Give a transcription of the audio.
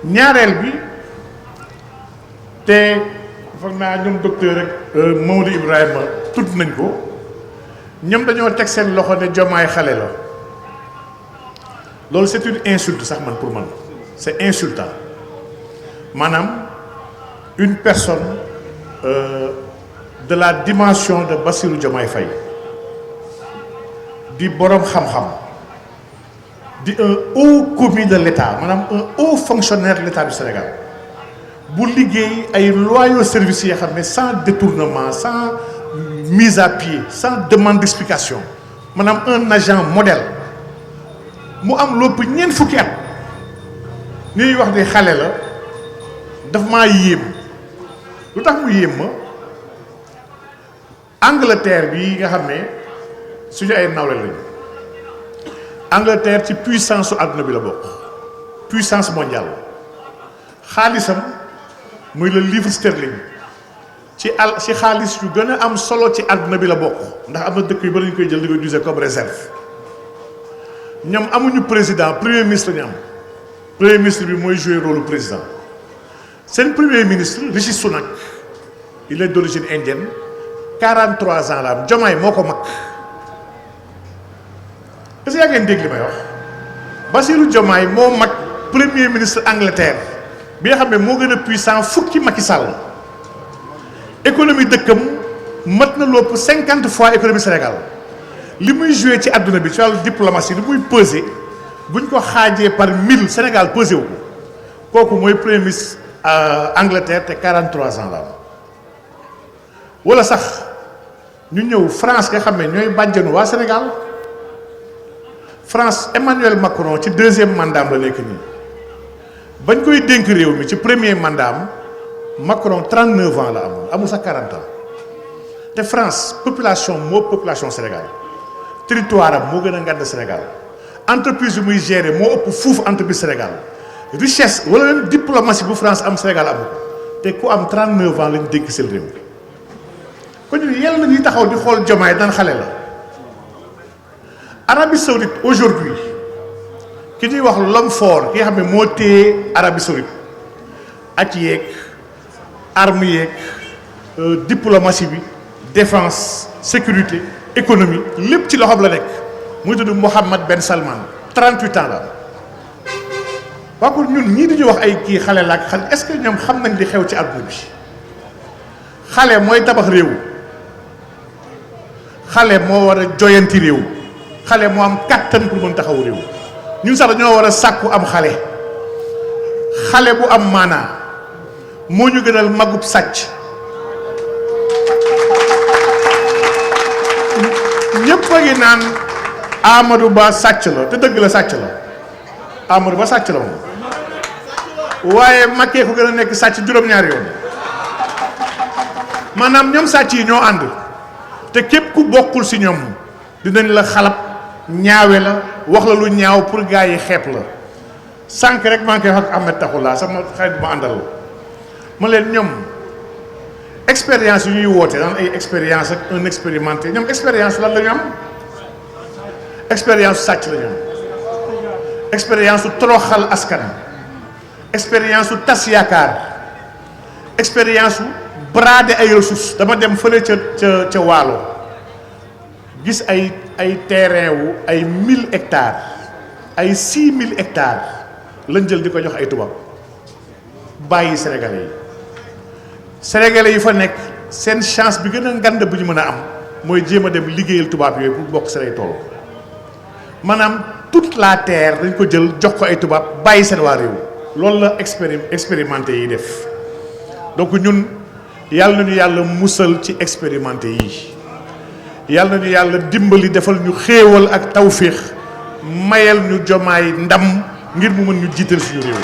ñaareel bi te foog naa ñoom docteur rek Mamadou Ibrahima tudd nañ ko ñoom dañoo teg seen loxo ne Diomaye xale la loolu c'est une insulte sax man pour man c'est insultant maanaam une personne de la dimension de Bassirou Diomaye Faye di borom xam-xam di un haut commis de l'État maanaam un haut fonctionnaire de l'État du Sénégal bu liggéey ay loyaux services yoo xam ne sans détournement sans mise à pied sans demande d'explication maanaam un agent modèle mu am lépp ñeent fukki at ni ñuy wax ne xale la daf maa yéem lu tax mu yéem ma Angleterre bi nga xam ne suñu ay nawle lañu Angleterre ci puissance su àdduna bi la bokk puissance mondiale xaalisam muy le livre sterling ci xaalis yu gën a am solo ci àdduna bi la bokk ndax am na dëkk yu bari ñu koy jël di ko utiliser comme réserve ñoom amuñu président premier ministre la ñu am premier ministre bi mooy jouer rôle président seen premier ministre Rishi Sunak il est d'origine indienne 43 ans la am Diomaye moo ko mag est-ce que yaa ngeen dégg li may wax Bassirou Diomaye moo mag premier ministre Angleterre bi nga xam ne moo gën a puissant fukki Macky Sall économie dëkkam mat na lépp 50 fois économie Sénégal li muy joué ci àdduna bi ci wàllu diplomatie li muy pesé buñ ko xaajee par 1000 Sénégal pesé wu ko kooku mooy premier ministre Angleterre te 43 ans la am wala sax ñu ñëw France nga xam ne ñooy bàjjanu waa Sénégal France Emmanuel Macron ci deuxième mandat la nekk nii bañ koy dénk réew mi ci premier mandat Macron 39 ans la am amul sax 40 ans te France population Sénégal territoire am moo gën a ngand Sénégal entreprise yu muy gérer moo ëpp fuuf entreprise Sénégal richesse wala même diplomatie bu France am Sénégal am te ku am 39 ans lañ dénk seen réew kon ñu yàlla na ñuy taxaw di xool Diomaye daan xale la Arabie Saoudite aujourd'hui ki ñuy wax l'homme fort ki nga xam ne moo téye Arabie Saoudite ak yeeg armes yeeg diplomatie bi défense sécurité économie lépp ci loxoom la nekk muy tudd Mohammed Ben Salman 38 ans la waa ko ñun ñii di ñu wax ay kii xale la ak xale est-ce que ñoom xam nañ di xew ci àdduna bi xale mooy tabax réew xale moo war a joyanti réew xale moo am kàttan pour mën taxaw réew ñun sax dañoo war a sàkku am xale bu am maanaa moo ñu gënal magub sàcc ñëpp a ngi naan Amadou Ba sàcc la te dëgg la sàcc la Amadou Ba sàcc la moom waaye Macky ko gën a nekk sàcc juróom-ñaari yoon maanaam ñoom sàcc yi ñoo ànd te képp ku bokkul ci ñoom dinañ la xalab ñaawe la wax la lu ñaaw pour gars yi xeeb la sànq rek maa ngi koy wax ak Ahmed Taxula sama xarit ma àndal ma leen ñoom expérience yu ñuy woote daan ay expérience ak un expérimenté ñoom expérience lan la ñu am expérience sàcc la ñu am expérience su toroxal askan expérience su tas yaakaar expérience su brader ay ressources dama dem fële ca Waalo gis ay terrain wu ay 1000 hectares ay 6000 hectares lañ jël di ko jox ay tubaab bàyyi sénégalais yi fa nekk seen chance bi gën a ngand bu ñu mën a am mooy jéem a dem liggéeyal tubaab yooyu pour bokk seen ay tool maanaam toute la terre dañ ko jël jox ko ay tubaab bàyyi seen waa réew loolu la expérimenté yi def donc ñun yàlla nañu yàlla musal ci expérimenté yi yàlla nañu yàlla dimbali defal ñu xéewal ak tawféex mayal ñu Diomaye ndam ngir mu mën ñu jiital suñu réew